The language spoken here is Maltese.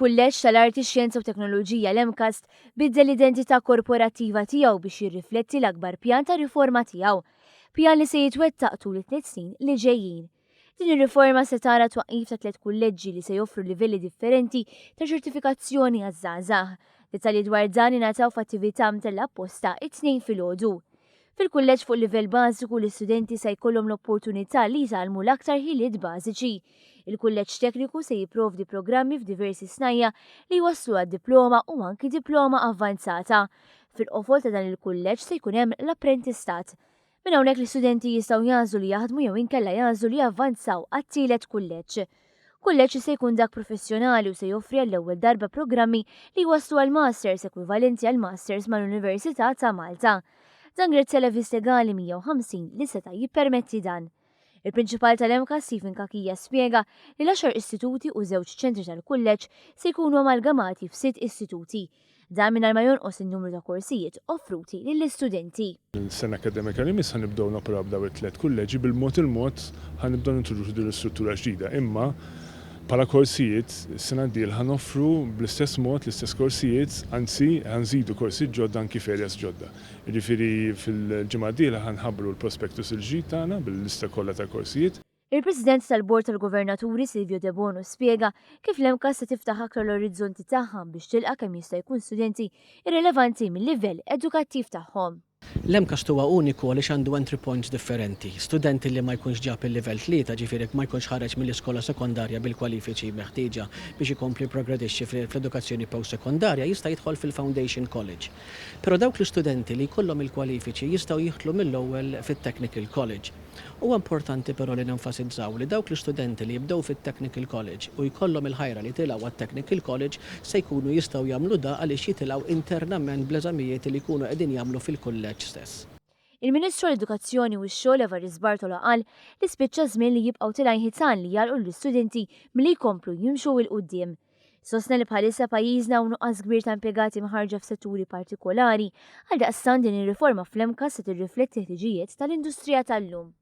Il-Kulleġġ tal-Arti, Xjenza u Teknoloġija, l-MCAST, biddel l-identità korporattiva tiegħu biex jirrifletti l-akbar pjan ta' riforma tiegħu. Pjan li se jitwettaq tul it-tliet snin li ġejjin. Din ir-riforma se tara t-twaqqif ta' tliet kulleġġi li se joffru livelli differenti ta' ċertifikazzjoni għaż-żgħażagħ. Dettalji dwar dan ingħataw f'attività mtellgħa apposta it-Tnejn filgħodu. Fil-kulleġġ fuq livell bażiku l-istudenti se jkollhom l-opportunità li jitgħallmu l-aktar ħiliet bażiċi. Il-kulleġġ tekniku se jipprovdi programmi f'diversi snajja' li jwasslu għad-diploma u anki diploma avvanzata. Fil-qofol ta' dan il-kulleġġ se jkun hemm l-apprentistat. Minn hawnhekk l-istudenti jistgħu jagħżlu li jaħdmu jew inkella jagħżlu li javvanzaw għat-tielet kulleġġ. Kulleġġ li se jkun dak professjonali u se joffri għall-ewwel darba programmi li jwasslu għal masters ekwivalenti għal masters mal-Università ta' Malta. Dan grazzi għal Avviż Legali 150 li seta' jippermetti dan. Il-Prinċipal tal-MCAST Stephen Cachia spjega li l-għaxar istituti u żewġ ċentri tal-kulleġġ se jkunu amalgamati f'sitt istituti. Dan mingħajr ma jonqos in-numru ta' korsijiet offruti lill-istudenti. Is-sena akkademika li jmiss ħa nibdew noperaw b'dawn it-tliet kulleġġi, bil-mod il-mod ħa nibdew nintroduċu din l-istruttura ġdida. Imma bħala korsijiet, is-sena d-dieħla ħa noffru bl-istess mod l-istess korsijiet, anzi ħa nżidu korsijiet ġodda anki f'areas ġodda. Jiġifieri fil-ġimgħa d-dieħla ħa nħabbru l-prospectus il-ġdid tagħna bil-lista kollha tal-korsijiet. Il-President tal-Bord tal-Governaturi Silvio Debono spjega kif l-MCAST se tiftaħ aktar l-orizzonti tagħha biex tilqa' kemm jista' jkun studenti irrelevanti mil-livell edukattiv tagħhom. L-MCAST huwa uniku għaliex għandu entry points differenti. Studenti li ma jkunx ġab il-livell tlieta, ġifieri ma jkunx ħareġ mill-iskola sekondarja bil-kwalifiċi meħtieġa biex ikompli jipprogredixxi fl-edukazzjoni post-sekondarja, jista' jidħol fil-Foundation College. Però dawk l-istudenti li jkollhom il-kwalifiċi jistgħu jidħlu mill-ewwel fit-Technical College. Huwa importanti però li nenfasizzaw li dawk l-istudenti li jibdew fit-Technical College u jkollhom il-ħajra li jitilgħu għat-Technical College se jkunu jistgħu jagħmlu da għaliex jitilgħu internament bl-eżamijiet li jkunu qegħdin jagħmlu fil-kulleġġ stess. Il-Ministru għall-Edukazzjoni u x-Xogħol Evarist Bartolo qal li spiċċa ż-żmien li jibqgħu tilgħin ħitan li jagħlqu lill-istudenti milli jkomplu jimxu 'il quddiem. Sostna li bħalissa pajjiżna hawn nuqqas kbir ta' impjegati mħarrġa f'setturi partikolari, għaldaqstant din ir-riforma fl-MCAST se tirrifletti l-ħtiġijiet tal-industrija tal-lum.